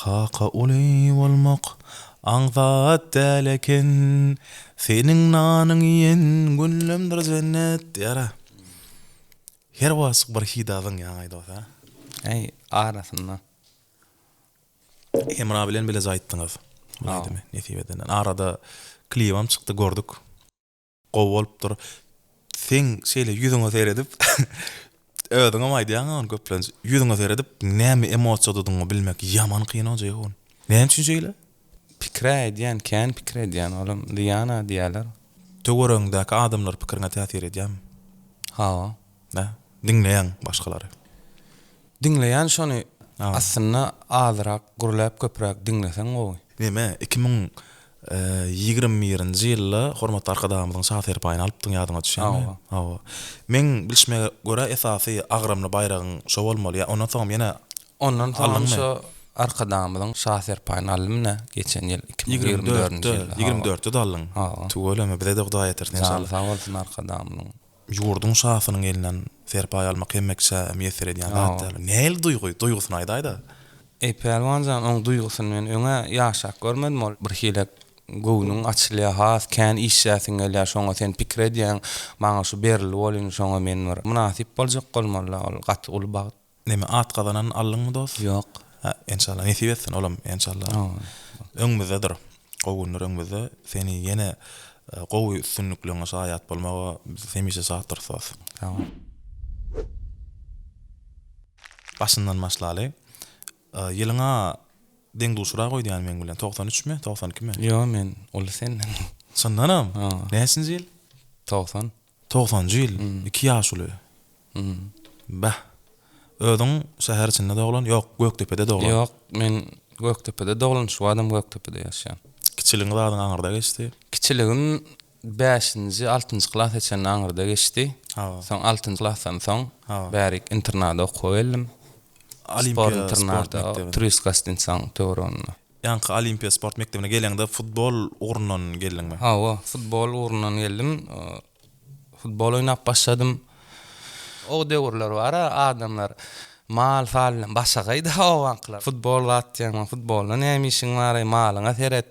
Kaka uly bolmak aňsat däl eken, Seniň nanyň iýen günlemdir jennet diýýär-ä. Her wagt bir hida zyňýaň aý dos-a. Äý, arasynda. Hemra bilen bileje aýtdyňyz bu aýdymy, nesip edenden. Arada klibam çykdy, gördük. Gowy bolupdyr. Seň şeýle ýüzüňe seredip, özüňem aýdýaň-a ony köplenç, ýüzüňe seredip näme emosiýadadygyňy bilmek ýaman kyn o Jeýhun. Näme üçin şeýle? Pikir-ä edýän, kän pikir edýän, olam zyýan-a diýýäler. Töweregiňdäki adamlar pikiriňe täsir edýärmi? Hawa. Nä? Diňleýäň başgalary. Diňleýän şony. Aslynda azyrak gürläp köpräk diňleseň gowy. Neme, 2021-nji ýylda hormatly Arkadagymyzyň Şa serpaýyny alypdyň ýadyňa düşýärmi? Hawa. Hawa. Meň bilşime görä esasy agramly baýragyň şo bolmaly. Ýa ondan soňam ýene Ondan soňam aldyňmy? şo Arkadagymyzyň Şa serpaýyny aldym ine geçen ýyl 2024-nji ýylda. 24-de-de aldyň. Hawa. Tüweleme bize-de Hudaý ýetirsin Jany enşalla. sag bolsun Arkadagymyzyň. Ýurduň şasynyň elinden serpaý almak hemme kişä miýesser edýän zat däl. Nähili duýgy? Duýgusyny aýdaý-da. Eý, Pälwan jan, oň duýgusyny men öň-ä ýaşap görmedim. Ol birhili göwnüň açylýar, has kän işläsiň gelýär, şoňa sen pikir edýäň, maňa şu berildi welin, şoňa men bir mynasyp boljak bolmaly-da, ol gaty uly bagt. Neme at gazanan aldyňmy dos? Ýok. Hä enşalla nesip etsin olam enşalla. Öňümizdedir. Gowy günler öňümizde. Seni ýene gowy üstünlikleriňe şaýat bolmaga biz hemişe şatdyrys dos. Sag bol. Başyndan başlaly. Ýylyňa deň-duşrak öýdýän meň bilen. 93 mi, 92 mi? Ýok men uly senden. Çyndanam? Hawa. Näçinji ýyl? 90. Togsanjy ýyl, iki ýaş uly. Bäh. Özüň şäher içinde doglan? Ýok, Gökdepede doglan. Ýok, men Gökdepede doglan, şu badam Gökdepede ýaşaýan. Kiçiligiň zadyň aňyrda geçdi? Kiçiligim bäşinji, altynjy klasa çenli aňyrda geçdi. Hawa. Soň altynjy klasdan soň Hawa. bärik internada okuwa geldim. Olimpiýa Sport sport internada, mekdebine. Turist gostinitsaň töwereginde. Ýaňky Olimpiýa sport mekdebine geleňde futbol ugrundan geldiňmi? Hawa, futbol ugrundan geldim. Futbol oýnap başladym. O döwürler bar-a, adamlar mal-sal bilen başagaýdy obaňkylar. Futbol zat diýýäň, futbolda näme işiň bar-aý, malyňa seret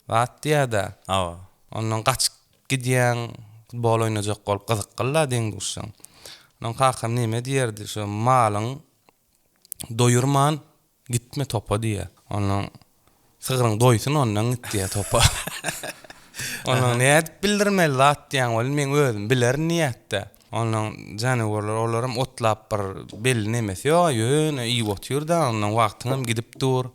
zat diýýär-dä. Hawa. Ondan gaçyp gidýäň, futbol oýnajak bolup gyzykly-la deň-duşlaň. Ondan kakam neme diýerdi, şo malyň doýurman Gitme topa diýýär. Ondan sygryň doýsun ondan git diýýär topa. Ondan nädip bildirmeli zat diýýän welin meň özüm bilerin diýýärdi. Ondan janawerler olaram otlap bir belli nemesi ýok ýöne iýip otyrda ondan wagtyňam gidip dur.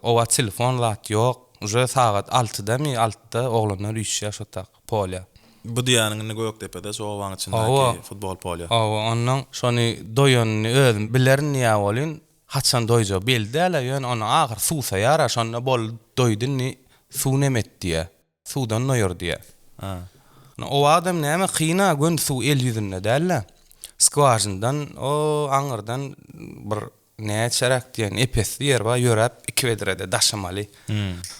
Oba telefon zat ýok. Uje sagat altydamy altyda oglanlar üýşýär şo tak polýa. Bu diýýäniň indi Gökdepede şu obaň içindäki futbol polýa. Hawa, onnoň şony doýanyny özüm bilerin diýýär welin, haçan doýjagy belli däl-ä, ýöne onnoň ahyry suwsaýar-a, şonda boldy, doýdy indi, suw neme et diýýär. Suwdan doýar diýýär. O adam näme kyn-a, göni suw el ýüzünde däl-de, skwažyndan o aňyrdan bir Näçeräk diýen ep-esli ýer bar, ýöräp iki bedrede daşamaly.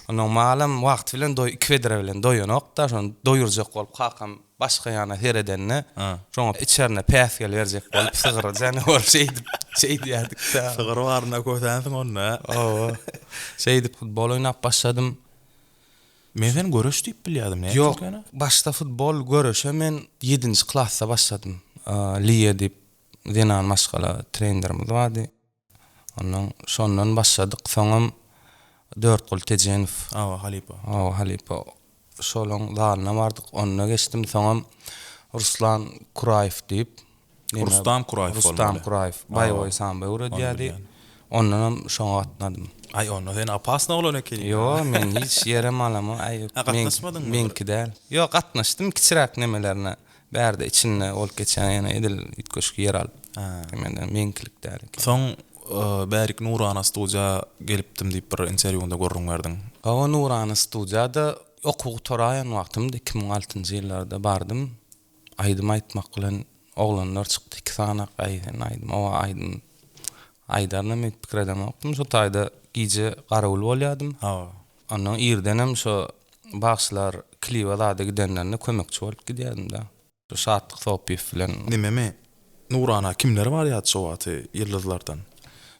Onnoň malam wagty bilen doý, iki bedre bilen doýanok-da, şony doýurjak bolup kakam başga ýana seredende, şoňa içerine päsgel berjek bolup sygyr janawar şeýdip, şeýdýärdik-dä. Sygyr barynda kösänsiň onda. Hawa. Şeýdip futbol oýnap başladym. Men seni göreş diýip bilýärdim, näme Ýok, başda futbol, göreşe men ýedinji klasda başladym. Liýa diýip Zenan maşgala trenerimiz bardy. Ondan şondan başladyk. Soňam Dörtguly Tejenow. Hawa, halypa. Hawa, halypa. Şolaň zalyna bardyk. Onda geçdim. Soňam Ruslan Kuraýew diýip. Rustam Kuraýew bolmaly. Rustam Kuraýew. Boýewoý sambo öwredýärdi. Ondanam şoňa gatnadym. Aý, onda sen opasny oglan ekeniň. Ýok, men hiç ýerem alamok. Aý, gatnaşmadyňmy? Meňki däl. Ýok, gatnaşdym kiçiräk nemelerine. Bärde içinde bolup geçýän ýene edil üýtgeşik ýer alyp. Menden meňkilik däl eken. Soň bärik Nurana studiýa gelipdim diýip bir interwýuňda gürrüň berdiň. Hawa Nurana studiýada okuw gutaraýan wagtymdy 2006-njy ýyllarda bardym. Aýdym aýtmak bilen oglanlar çykdy iki sanak aý sen aýdym owa aýdym aýdarynam diýip pikir edemokdym. Şo taýda gije garawul bolýadym. Hawa. Ondan irdenem şo bagşylar klibe zada gidenlerinde kömekçi bolup gidýärdim-dä. Şo Şatlyk Sopyýew bilen. Nememi? Nurana kimler barýardy şo wagty ýyldyzlardan?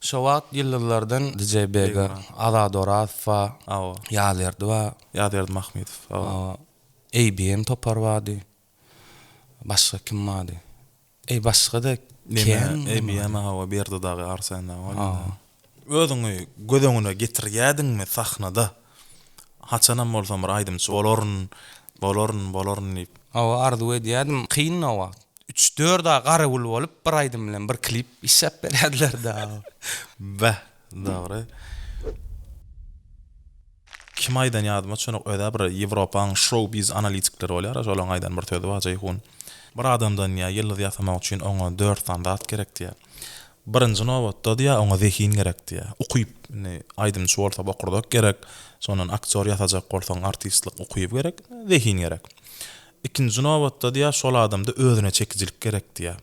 Şo wagt ýyldyzlardan DJ Bega, Azat Orazow bar, Hawa. Ýazberdi bar. Ýazberdi Mahmydow, hawa. Hawa. ABM topary bardy. Başga kim bardy? Eý başga-da kän. ABM hawa Berdi dagy Arsen dagy bolýar. Özüňi göz öňüne getirýädiňmi sahnada? Haçanam bolsam bir aýdymçy bolaryn, bolaryn, bolaryn diýip. Hawa arzuw edýädim. Kyndy o wagt. Üç-dört aý garawul bolup bir aýdym bilen bir klip işläp berýärdiler dagy. Beh, dogry. Kim aýdan ýadyma düşenok özä bir Ýewropaň şou-biz analitikleri bolýara şolaň aýdan bir sözi bar Jeýhun. Bir adamdan diýýär ýyldyz ýasamak üçin oňa dört sany zat gerek diýýär. Birinji nobatda diýýär oňa zehin gerek diýýär. Ukyp indi aýdymçy bolsa bokurdak gerek, şondan aktýor ýasajak bolsaň artistlik ukyby gerek, zehin gerek. Ikinji nobatda diýýär şol adamda özüne çekijilik gerek diýýär.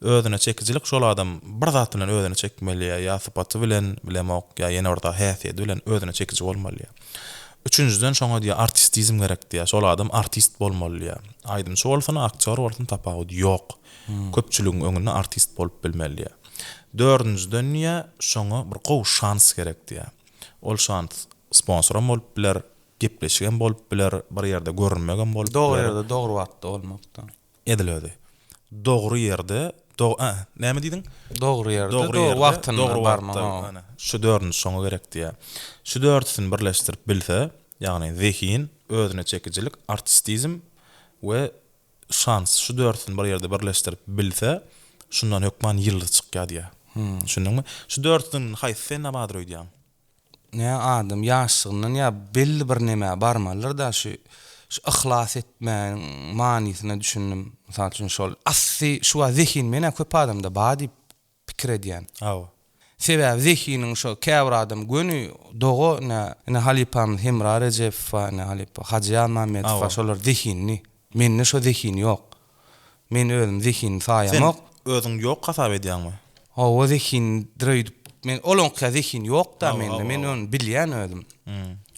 Özüne çekijilik şol adam bir zat bilen özüne çekmeli ýa sypaty bilen bilemok ýa ýene bir zat häsiýeti bilen özüne çekiji bolmaly diýýär. Üçünjiden şoňa diýýär artistizm gerek diýýär. Şol adam artist bolmaly diýýär. Aýdymçy bolsun, aktýor bolsun tapawudy ýok. Köpçüligiň öňünde artist bolup bilmeli diýýär. Dördünjiden diýýär şoňa bir gowy şans gerek diýýär. Ol şans sponsoram bolup biler, gepleşigem bolup biler, bir ýerde görünmegem bolup biler. Dogry ýerde dogry wagtda bolmakda. Edil özi. Dogry ýerde, dog, ä, näme diýdiň? Dogry ýerde, dogry wagtynda dogry wagtda, ana, şu dördünji şoňa gerek diýýär. Şu dördüsini birleşdirip bilse, ýagny zehin, özüne çekijilik, artistizm we şans, şu dördüsini bir ýerde birleşdirip bilse, şundan hökman ýyldyz çykýar diýýär. Düşündiňmi? Şu dördüsiniň haýsy sende bardyr öýdýäň? Nä adam ýaşlygyndan ýa belli bir nemä barmalydyr-da şu şu yhlas etmäniň manysyna düşündim. Mysal üçin şol asly şu wagt zehin menä köp adamda bar diýip pikir edýän. Hawa. Sebäbi zehiniň şo käbir adam göni doga ine ine halypamyz Hemra Rejepow bar ine halypa Hajy Ýazmämmedow bar şolar zehinli. Mende şo zehin ýok. Men özüm zehinli saýamok. Sen özüň ýok hasap edýäňmi? Hawa zehinlidir öýdüp men olaňka zehin ýokda mende men ony bilýän özüm.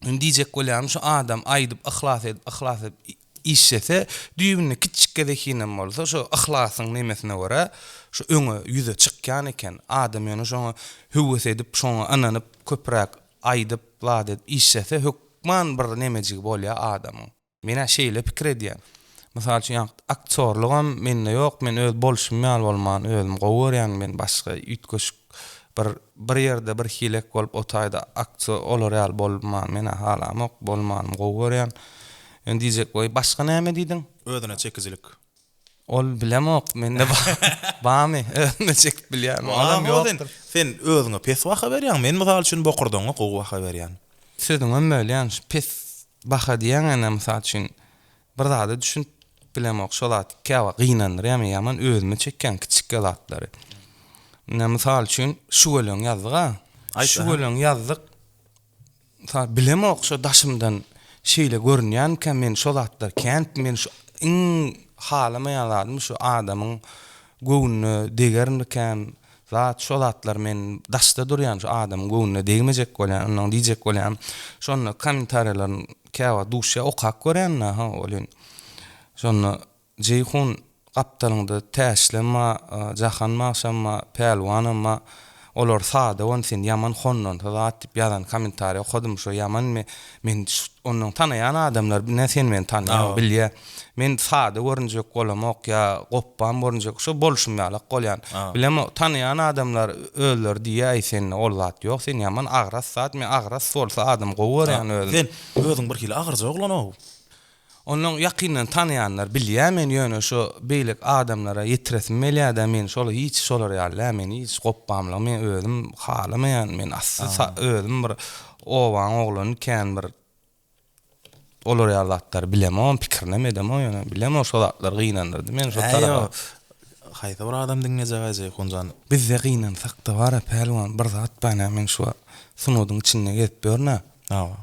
Indi diýjek bolýanym şu adam aýdyp yhlas edip yhlas edip işlese düýbünde kiçjikge zehinem bolsa şo yhlasyň nemesine görä şo öňe ýüze çykýan eken. Adam ýöne şoňa höwes edip şoňa ynanyp köpräk aýdyp zat edip işlese hökman bir nemejigi bolýar adamyň. Men-ä şeýle pikir edýän. Mysal üçin, ýa aktýorlygam mende ýok, men öz bolşum ýaly bolman özüm gowy görýän, men başga üýtgeşik bir bir ýerde bir hilek bolup o taýda aktýor olar ýaly bolman men-ä halamok, bolmanymy gowy görýän. Ýöne diýjek boý, başga näme diýdiň? Özüne çekijilik. Ol bilemok, mende barmy, özüme çekip bilýänmi, olam ýokdur. Sen özüňe pes baha berýäň, men mysal üçin bokurdagyňa gowy baha berýän. Sözüňem bölýän, şu pes baha diýýäň ene mysal üçin bir zada düşünip bilemok, şo zat käwagt gynandyrýar meni ýaman özüme çekýän kiçijik zatlary. Ine mysal üçin şüweleň ýazdyk-a, şüweleň ýazdyk, Mysal bilemok şo daşymdan şeýle görünýänmikä men şo zatlar kän men şu iň halamaýan zadym şu adamyň göwnüne degermikäm zat şo zatlar men daşda durýan şu adamyň göwnüne degmejek bolýan ondan diýjek bolýan şonda kommentariýalaryny käwagt duşýa okap görýän-de ha welin şonda Jeýhun, gapdalyňda Täşlem bar, Jahan bagşam bar, Pälwanam bar. Olar sada ony sen ýaman hondansa zat diýip ýazan kommentariý okadym şo ýaman me men ondan tanaýan adamlar ine sen meni tanaýaň bilýä. Men sada görünjek bolamok ýa gopbam görünjek şo bolşum ýalak bolýan. Bilemok tanaýan adamlar özleri diýýä äý sende ol zat ýok sen ýaman agras zat men agras bolsa adam gowy görýän özüm. Sen özüň birhili agyrja oglanow. Onnoň ýakyndan tanaýanlar bilýä meni ýöne şo beýleki adamlara ýetiresim gelýädä men şol hiç şolar ýaly däl men hiç gopbamlygy men özüm halamaýan men asly özüm bir obaň oglany kän bir olar ýaly zatlary bilemogam pikirinem edemok ýöne bilemok şo zatlar gynandyrdy meni şo tarapa. Haýsy bir adam diňlejek aý Jeýhunjan. Bizde gynansakda bara pälwan bir zat bar nä men şu wagt sungatyň içinde gezip ýörün-ä. Hawa.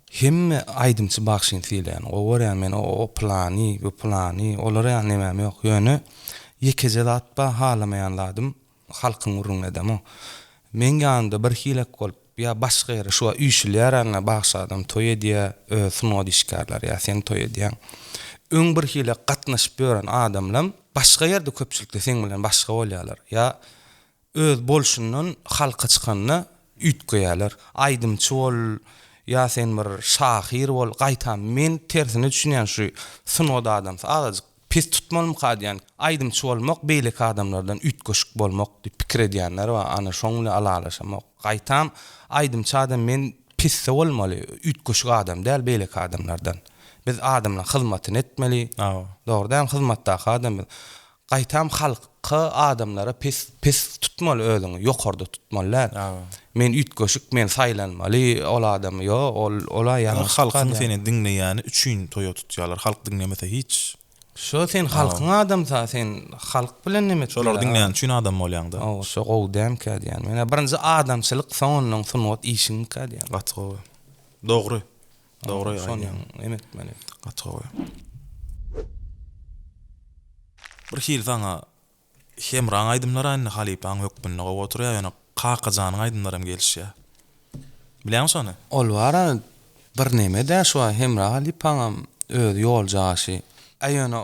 Hemme aýdymçy bagşyny sylaýan gowy görýän men o pylany bu pylany olara ýaly nemäm ýok ýöne ýekeje zat bar halamaýan zadym halkyň gürrüňini edemok meň ýanymda bir hilek bolup ýa başga ýere şu wagt üýşülýär anda bagşy adam toý edýä öz sungat işgärleri ýa sen toý edýäň öň bir hilek gatnaşyp ýören adamlam başga ýerde köpçülikde seň bilen başga bolýarlar ýa. Öz bolşundan halka çykanda üýtgeýärler. Aýdymçy bol ýa sen bir şahyr bol, gaýtam men tersine düşünýän şu sungat adamsy azajyk pes tutmalymyka diýýän. Aýdymçy bolmak beýleki adamlardan üýtgeşik bolmak diýip pikir edýänler bar, ana şoň bilen ylalaşamok. Gaýtam aýdymçy adam men pisse bolmaly, üýtgeşik adam däl beýleki adamlardan. Biz adamlaň hyzmatyny etmeli. Dogry dälmi hyzmatdaky adam biz. Gaýtam halka adamlara pes pes tutmaly özüňi ýokarda tutmaly däl. Men üýtgeşik men saýlanmaly ol adamy ýok ol ola ýalňyş Halkyň seni diňleýäni üçin toýa tutýarlar halk diňlemese hiç. Şo sen halkyň adamsa sen halk bilen neme etmeli. Şolary diňleýäni üçin adam bolýaňda. Hawa şo gowy dälmikä diýýän menä birinji adamçylyk soň onnoň sungat işiňmikä diýýän. Gaty gowy. Dogry. Dogry aýdýaň. Şony neme etmeli. Gaty gowy. Bir hili saňa Hemraň aýdymlary indi halypaň hökmünde gowy oturýar, ýöne Kakajanyň aýdymlaram gelişýär. Bilýäňmi şony? Ol bar-a bir neme-dä şu Hemra halypaňam öz ýoljaşy. Äý ýöne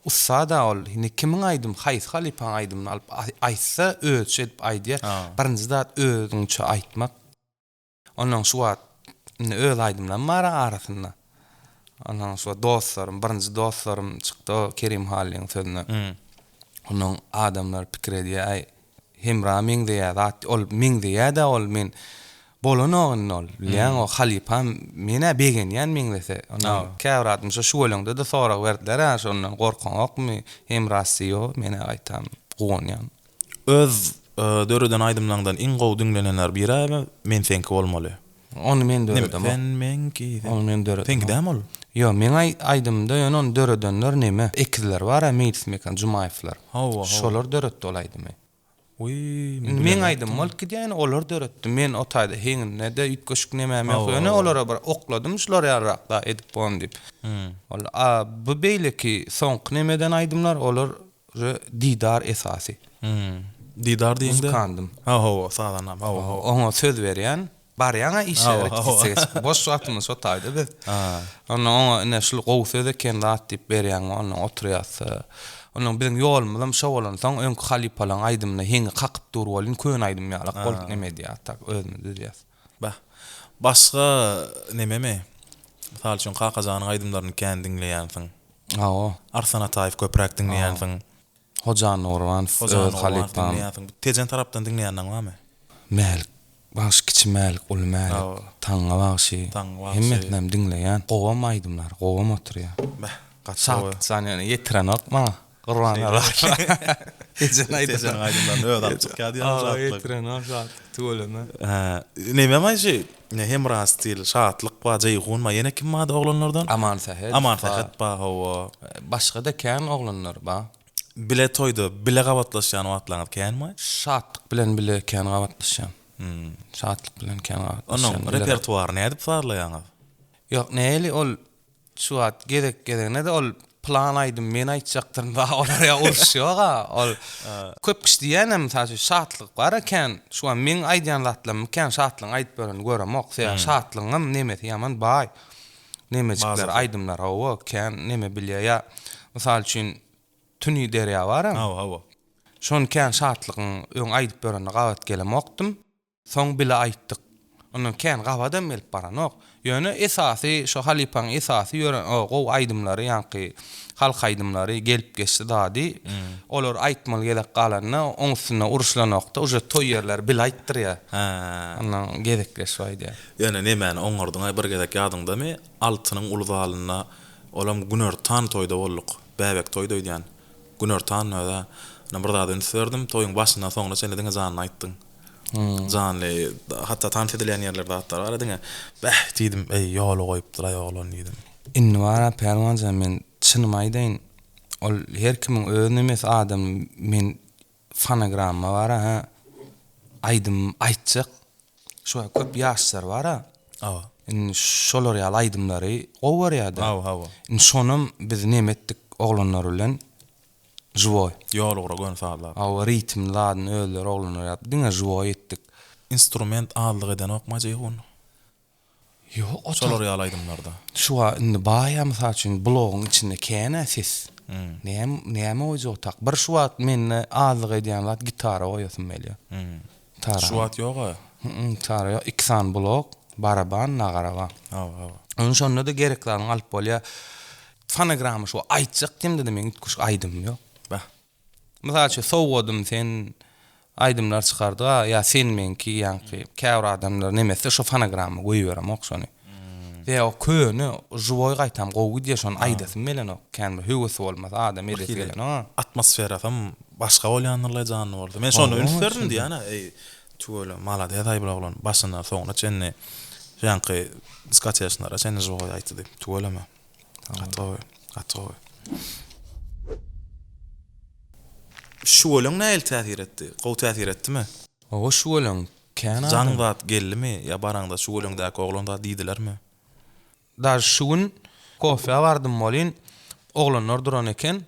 ussad-a ol. Indi kimiň aýdym, haýsy halypaň aýdymyny alyp aýtsa özüçe edip aýdýar. Birinji zat özüňçe aýtmak. Onnoň şu wagt indi öz aýdymlarym bar arasynda. Onnoň şu wagt dostlarym, birinji dostlarym çykdy o Kerim Hallyň sözüne. Onnoň adamlar pikir edýär, aý Hemra meňzeýär zat, ol meňzeýär-dä ol men bolanok indi ol. Bilýäň o halypam men-ä begenýän meňzese. Onnoň käbir adam şo şüweleňde-de sorag berdiler-ä şondan gorkaňokmy Hemra ýok men-ä gaýtam guwanýan. Öz döreden aýdymlaňdan iň gowy diňlenenler biri Men seňki bolmaly. Ony men döredemok. Sen meňki sen. Ony men döredemok. Seňki dämi ol? Ýok, meň aýdymymda ýöne ony döredenler neme, ekizler bar-a Meýlis Mekan Jumaýewler. Hawa, hawa. Şolar döretdi ol aýdymy. Wiý, men Indi meň aýdymym bolup gidýär ýöne olar döretdi. Men o taýda heňinde-de üýtgeşik nemem ýok. Ýöne olara bir okladym şular ýalyrak da edip bolun diýip. Ol a bu beýleki soňky nemeden aýdymlar olar Uje Didar esasy. Hmm. Didar diýeňde. Muzykandym. Ha hawa, sazandam. Hawa, hawa. Oňa söz berýän. Barýaň-a işe repetisiýa geçip. Boş wagtymyz şo taýda biz. Onda oňa ine şul gowy söz eken zat diýip berýäň, onda oturýas. Onnoň biziň ýolumyzam şo bolansoň, öňki halypalaryň aýdymyna heňi kakyp dur welin, köne aýdym ýalak bolup neme edýär, tak özümiz düzýäs. Bah. Başga nememi? Mysal üçin Kakajanyň aýdymlaryny kän diňleýänsiň. Hawa. Arslan Ataýew köpräk diňleýänsiň. Hojanly Gurbanow öz halypam. Diňleýänsiň. Tejen tarapdan diňleýänleň barmy? Mälik bagşy, Kiçi Mälik, Uly Mälik, Taňňy bagşy. Taňňy bagşy. Hemmesinem diňleýän. Gowam aýdymlar, gowam oturýar. Beh, gaty gowy. Şatlyk jan ýöne ýetirenok maňa. Gurbannazar. Tejen aýdymlaryny. Tejeniň aýdymlaryny özi alyp çykýar diýýäňmi Şatlyk? Ýetirenok Şatlyk tüweleme. Hä, nemem aýşy, Hemra stil, Şatlyk bar, Jeýhun bar, ýene kim bardy oglanlardan? Amansähet bar. Amansähet bar, hawa. Başga-da kän oglanlar bar. Bile toýda bile gabatlaşýan wagtlaryňyz känmi? Şatlyk bilen bile kän gabatlaşýan. Şatlyk bilen kän gabatlaşýan. Onuň repertuary nädip sazlaýaňyz? Ýok, nähili ol Şu wagt gezek gezegine-de ol pylan aýdym men aýtjakdyryn da olar ýa uruş ýog-a ol köp kişi diýýänem mysal üçin şatlyk bar-a kän şu wagt meň aýdýan zatlarymy kän şatlygyň aýdyp berenini göremok sebäbi şatlygyňam nemesi ýaman baý nemejikler aýdymlar hawa kän neme bilýä ýa mysal üçin Tüni derýa bar-a hawa hawa şony kän şatlygyň öň aýdyp berenine gabat gelemokdym. Soň bile aýtdyk. Ondan kän gabadam gelip baranok. Ýöne esasy şo halypaň esasy ýören o gowy aýdymlary ýaňky halk aýdymlary gelip geçdi zady. Olar aýtmaly gezek galanda oň üstünde uruşlanokda uje toý ýerleri bile aýtdyrýar. Ondan gezekleşip aýdýar. Ýöne nemäni oňardyňaý bir gezek ýadyňdamy Altynyň uly zalynda olam günortan toýda bolduk. Bäbek toýdy öýdýän. Günortan öz-ä. Ondan bir zada üns berdim toýuň başyndan soňuna çenli diňe janly aýtdyň. Janly, hatda tans edilýän ýerler zatlar bar diňe. Bäh diýdim, eý ýola goýupdyr-aý oglan diýdim. Indi bar-a Pälwanjan men çynymy aýdaýyn, ol her kimiň öz nemesi adam men fonogramma bar-a hä aýdym aýtjak şu köp ýaşlar bar-a. Hawa. Indi şolar ýaly aýdymlary gowy görýär-de. Hawa hawa. Indi şonam biz neme etdik oglanlar bilen Živoý. Ýol ugra göni sazlap. Hawa ritmli zadyny özleri oglanlar ýazyp diňe živoý etdik. Instrument azlyk edenokma Jeýhun? Ýok o Şolar ýaly aýdymlarda. Şu wa indi baýa mysal üçin blogyň içinde känä ses. Näme näme goýjak tak? Bir şu wagt mende azlyk edýän zat gitara goýasym gelýär. Gitara. Şu wagt ýog-a? Gitara ýok. Iki sany blok, baraban, nagara bar. Hawa, hawa. Ony şonda-da gerek zadyňy alyp bolýar. Fonogramma şu aýtjak diýemde-de meň üýtgeşik aýdymym ýok. Bah. Mysal üçin, Sowgadym sen aýdymlar çykardyga ýa Sen meňki ýaňky käbir adamlar neme etse şo fonogramma goýberemok şony. Sebäbi o köne žiwoý gaýtam gowy gidýär şony aýdasym gelenok. Kän bir höwesi bolmasa adam edesi gelenok. Atmosferasam başga bolýandyrlaý janly bolsa. Men şonda üns berdim diýýän-ä eý tüweleme malades aý bul oglan başyndan soňuna çenli ýaňky diskoteşnlara çenli žiwoý aýtdy diýip tüweleme. Gaty gowy, gaty gowy. Şüweleň nähili täsir etdi? Gowy täsir etdimi? Hawa şüweleň kän adam. Jaň zat geldimi ýa baraňda şüweleňdäki oglan zat diýdilermi? Daže şu gün kofä bardym welin oglanlar duran eken.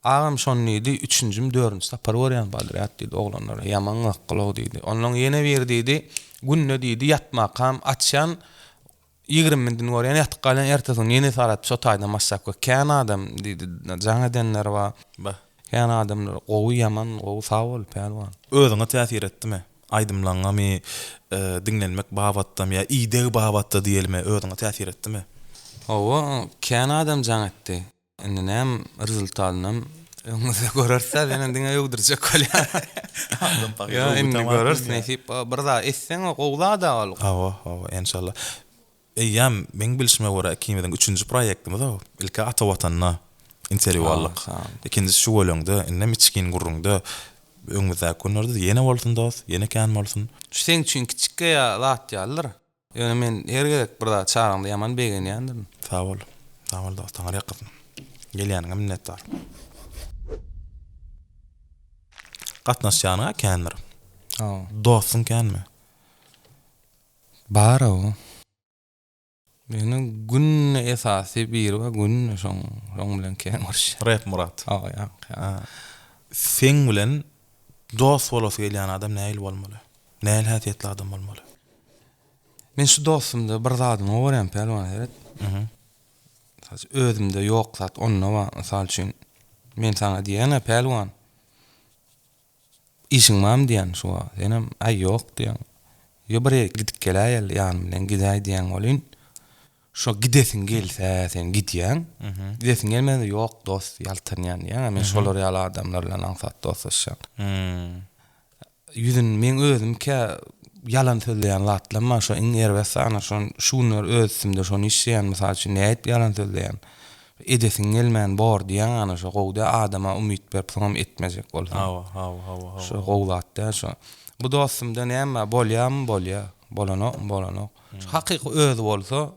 Agam şony diýdi, üçünjimi dördünji sapar görýän podrýad diýdi oglanlara ýaman gyzyklylow diýdi. Onnoň ýene biri diýdi, günde diýdi ýatmakam açýan 20 minutini görýän ýatyp galýan ertesi gün ýene sarat şo taýdan başlap gör kän adam diýdi jaň edenler bar Bah. kän adamlar gowy ýaman gowy sag bol pälwan. Özüňe täsir etdimi? Aýdymlaňňamy diňlenmek babatdamy ýa ideg babatda diýelimi özüňe täsir etdimi? Hawa kän adam jaň etdi. Indi näme rezultatynam öňümizde göreris-dä, senem diňe öwdürjek bolýaň. Adam pahyr Ýok, öwgi indi tamam göreris, edýär. nesip bolsa. Bir zat etseň o gowy zad-a ol. Hawa, hawa, enşalla. Eýýäm meň bilşime görä ikimiziň üçünji proýektimiz-ow. Ilki Ata Watanda interwýu Hawa, aldyk. sag bol. Ikinjisi Şüweleňde, indem içgin gürrüňde. Öňümizdäki günlerde ýene bolsun dost, ýene kän bolsun. Şu seň üçin kiçikge ýa zat ýalydyr. Ýöne men her gezek bir zat çagaňda ýaman begenýändirin. Sag bol. Sag bol dost, Taňry ýalkasyn. Gelýäniňe minnetdar. Gatnaşýanyň-a kändir. Hawa. Dostuň känmi? Bar-ow. Ýöne günde esasy biri bar, günde şoň, şoň bilen kän görüşýän. Rep Myrat. Hawa, ýaňky. Seň bilen dost bolasy gelýän adam nähili bolmaly? Nähili häsiýetli adam bolmaly? Men şu dostumda bir zadyny gowy görýän Pälwan seret. Mysal üçin özümde ýok zat onda bar. Mysal üçin men saňa diýýän-ä Pälwan işiň barmy diýýän şu wagt. Senem aý ýok diýýäň. Ýa bir ýere gidip geläýeli ýanym bilen gidäý diýýäň welin şo gidesiň gelse sen gidýäň. Gidesiň gelmese ýok dost ýaltanýan diýýäň. Men şolar ýaly adamlar bilen aňsat dostlaşýan. Ýüzün meň özüm kä ýalan sözleýän zatlam bar şo iň erbet zana şon şu günler öz üstümde şony işleýän mysal üçin nädip ýalan sözleýän edesiň gelmän bor diýýäň ana şo gowy däl adama umyt berip soňam etmejek bolsaň Hawa hawa hawa hawa şo gowy zat däl şo bu dostumda näme bar bolýamy bolýa bolanokmy bolanok şo hakyky özi bolsa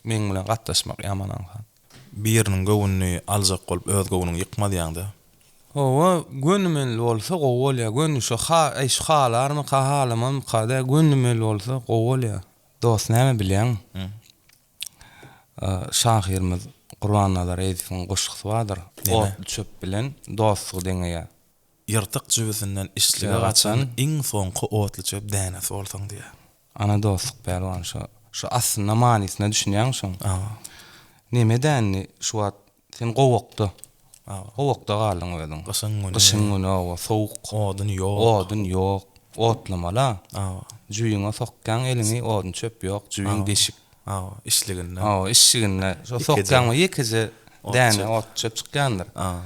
Meň bilen gatnaşmak ýaman aňsat. Biriniň göwnüni aljak bolup öz göwnüňi ýykmazýaňda. Hawa, gönümel bolsa gowy bolýar. Göni şo ha, äý şu halarmyka, halamazmyka däl, gönümel bolsa gowy bolýar. Dost näme bilýäňmi? Şahyrymyz Gurbannazar Ezizowyň goşgusy bardyr. Otly çöp bilen dostlugy deňeýär. Ýyrtyk jübüsinden işlige gaçan iň soňky otlyçöp dänesi bolsaň diýýär. Ana dostluk pälwan şo. Şo aslynda manysyna düşünýäňmi şoň? Hawa. Neme-dä indi şu wagt sen gowakda. Hawa. Gowakda galdyň özüň. Gyşyň güni. Gyşyň güni hawa sowuk. Odun ýok. Odun ýok. Otlamaly-a. Hawa. Jübiňe sokýaň eliňi odun çöp ýok, jübiň deşik. Hawa, işliginde. Hawa, işliginde. Şo sokýaň we ýekeje däne ot çöp çykýandyr. Hawa.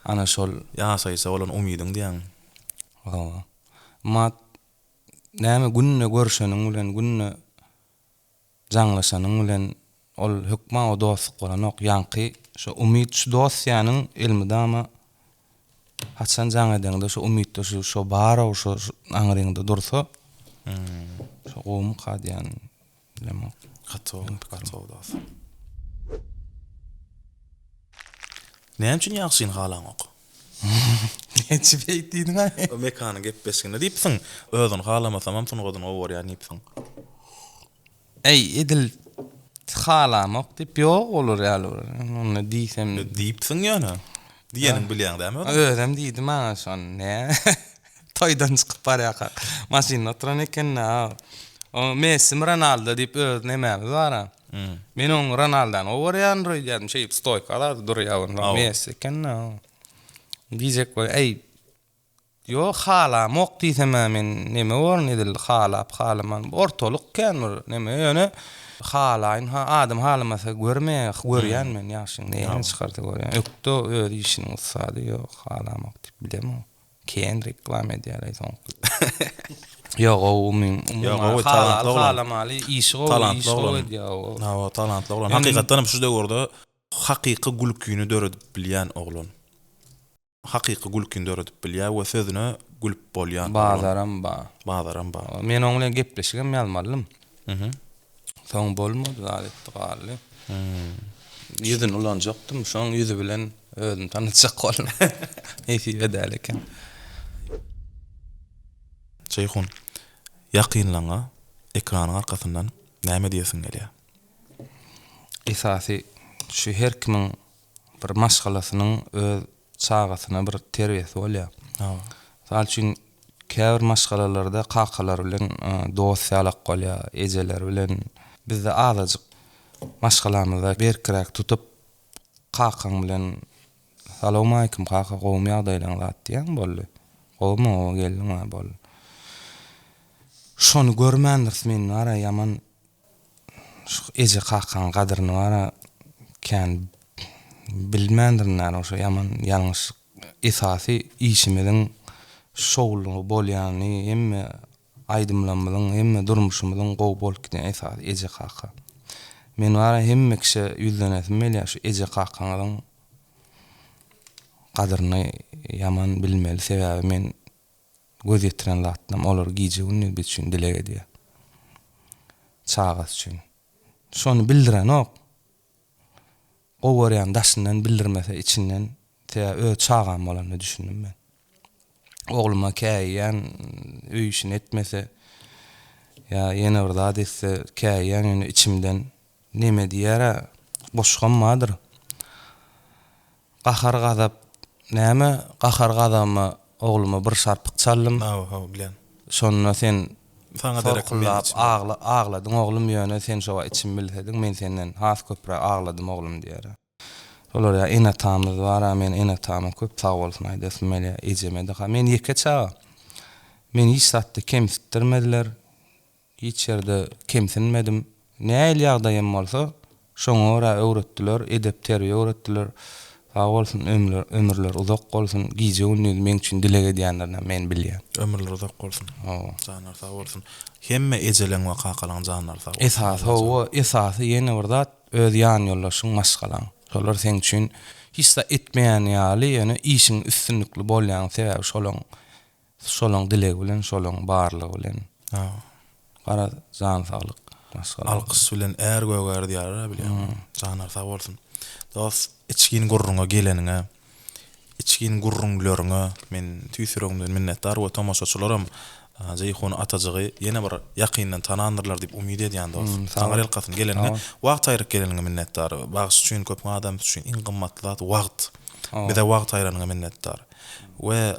Ana şol. Ýaşaýşa bolan umydyň diýýäň. Hawa. Mat Näme günde görüşeniň bilen, günde jaňlaşanyň bilen ol hökman o dostluk bolanok. Ýaňky şo umyt, şu dost diýýäniň elmydama haçan jaň edeňde şo umytda şu şo bar-ow şo aňryňda dursa şo gowumyka diýýän bilemok. Gaty gowy, gaty gowy dost. Näme üçin ýagşyny halaňok? Näçe beýik diýdiň-aý? Mekanyň gepleşiginde diýipsiň. Özüni halamasamam sungatyny gowy görýän diýipsiň. Äý, edil halamok diýip ýok olar ýaly bir. Onda diýsem. Diýipsiň ýöne. Diýeniňi bilýäň dämi özüň? Özem diýdi maňa şony. Nä? Toýdan çykyp barýarkak maşynda oturan eken-dä. O Messimi Ronaldo diýip öz nemämiz bar-a. Men oň Ronaldany gowy görýändir öýdýärdim, şeýdip stoýka zady durýar onsoň Messi eken-dä o. Diýjek bol, äý, ýok halamok diýsem-ä men neme borun edil halap halaman, ortalyk kän bir neme ýöne halaýyn ha adam halamasa görmeýär, görýän men ýagşyň näme çykarsa görýän. Ökde öz işiniň ussady, ýok halamok diýip bilemok. Kän reklama edýärler soňky. Ýok gowy umumy Ýok gowy talantly oglan. Halamaly işi gowy işi gowy edýär gowy. Hawa talantly oglan. Hakykatdan hem şu döwürde hakyky gülkini döredip bilýän oglan. Hakyky gülkini döredip bilýär we sözüne gülüp bolýan oglan. Bazaram bar. Bazaram bar. Men oň bilen gepleşigem ýazmalydym. Soň bolmady zat etdi galdy. Ýüzüni ulanjakdym şoň ýüzi bilen özümi tanatjak boldum. Nesibe däl eken. Jeýhun, ýakynlaňa ekranyň arkasyndan näme diýesiň gelýär? Esasy şu her kimiň bir maşgalasynyň öz çagasyna bir terbiýesi bolýar. Mysal üçin, käbir maşgalalarda kakalar bilen dost ýalak bolýar, ejeler bilen. Bizde azajyk maşgalamyzda berkiräk tutup, kakaň bilen Salowmaleýkim kaka gowumy ýagdaýlaň zat diýýäň boldy. Gowumy oba geldiňmi boldy. Şony görmändiris men bara ýaman Şu eje kakaň gadyryny bara kän bilmändirin ýaly şo ýaman ýalňyş esasy işimiziň şowly bolýany hemme aýdymlarymyzyň hemme durmuşymyzyň gowy bolup gidýän esasy eje kaka. Men bara hemme kişä ýüzlenesim gelýär şu eje kakaňyzyň gadyryny ýaman bilmeli sebäbi men Göz ýetiren zatlam olar gije-gündiz biz üçin dileg edýär. Çagasy üçin. Şony bildirenok. Gowy görýän daşyndan bildirmese içinden sebäbi öz çagam bolanda düşündim men. Ogluma käýýän öý işini etmese ýa ýene bir zat etse käýýän ýöne içimden neme diýer-ä goşgam bardyr. Gahar gazap näme gahar gazabyma ogluma bir şarpyk çaldym. Hawa hawa bilýän. Şonda sen Saňa derek men sorkullap içim. agla agladyň oglum ýöne sen şo wagt içimi bilsediň men senden has köpräk agladym oglum diýer. Şolar ýa ene atamyz bara men ene atama köp sag bolsun aýdasym gelýär ejemede ha men ýeke çaga meni hiç zatda kemsitdirmediler Hiç ýerde kemsinmedim. Nähili ýagdaýam bolsa, şoňa görä öwretdiler, edep-terbiýe öwretdiler. Sag bolsun, ömürleri uzak bolsun. Gije-gündiz meň üçin dileg edýänlerinem men bilýän. Ömürleri uzak bolsun. Hawa. Janlary sag bolsun. Hemme ejeleň we kakalaň janlary sag bolsun. Esasy hawa, esasy ýene bir zat, öz ýanýoldaşyň, maşgalaň. Şolar seň üçin hiç zat etmeýän ýaly, ýöne işiň üstünlikli bolýanyň sebäbi şolaň Şolaň dilegi bilen şolaň barlygy bilen. Garaz jan saglyk maşgala. Alkyş bilen är gögär diýýärler bilýäňmi. Janlary sag bolsun. Dos içgin gürrüňe geleniňe, içgin gürrüňleriňe men tüýs ýüregimden minnetdar we tomaşaçylaram Jeýhun Atajygy ýene bir ýakyndan tanandyrlar diýip umyt edýän dos. Taňry ýalkasyn geleniňe, wagt aýryp geleniňe minnetdar. Bagşy üçin köpüň adamsy üçin iň gymmatly zat wagt. Bize wagt aýranyňa minnetdar. We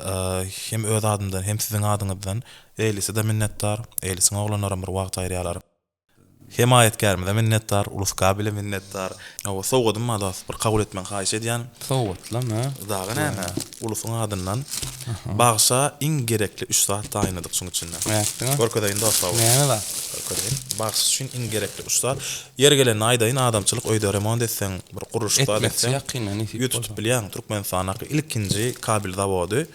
hem öz adymdan hem siziň adyňyzdan Elise-de minnetdar. Elisiň oglanlaram bir wagt aýyrýarlar. Hemaýatkärimize minnetdar, Ulus Kabile minnetdar. Hawa, sowgadym bar dost, bir kabul etmegiňi haýyş edýän. Sowgatlam, hä? Dagy näme? Ulusyň adyndan bagşa iň gerekli üç zat taýynladyk şuň içinde. Nätdiňiz? Görkezeýin dost hawa. Näme zat? Görkezeýin. Bagşy üçin iň gerekli üç zat. Ýeri gelende aýdaýyn, adamçylyk öýde remont etseň, bir gurluşyk zat Etmekçi etseň, ýakynda nesip ýüz tutup bolsa. bilýäň. Türkmenistandaky ilkinji kabel zawody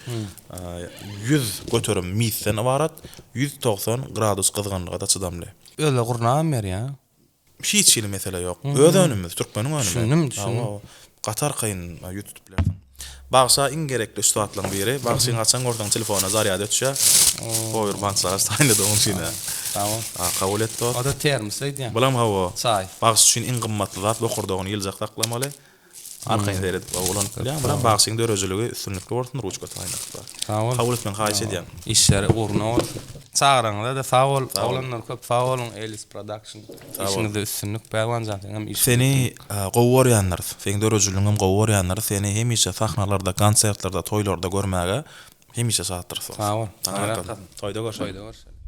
100% misden ybarat, 190 gradus gyzgynlyga-da çydamly. Özleri gurnabam berýär. Hiç hili mesele ýok. Öz önümimiz, türkmeniň önümi. Düşündim, düşündim. Hawa, gaty arkaýyn ýüz tutup bilersiň. Bagşa iň gerekli üç zatlaryň biri, bagşyny haçan görseň telefonyna zarýady öçýär. Power bank çagyş taýynlady onuň üçin. Sag bol. Kabul et dost. O-da termos öýdýän. Bulam hawa. Çaý. Bagşy üçin iň gymmatly zat bokurdagyny ýyljak saklamaly. Arkaýyn seredip ulanyp bilýäň. Bulam bagşyň dörejiligi üstünlikli bolsun, ruçka taýynladyk bar. Sag bol. Kabul etmegiňi haýyş edýän. Işleri ugruna bolsun. Çagyraňyza-da sag bol. Oglanlar köp sag boluň Elis Production. Işiňizde üstünlik Pälwanjan seňem işiňde Seni üstünlik. gowy görýändiris. Seň döredijiligiňem gowy görýändiris. Seni hemişe sahnalarda, konsertlerde, toýlarda görmäge hemişe şatdyrys. Sag bol. Saňa ýakasyn. Toýda görşeli. Toýda görşeli.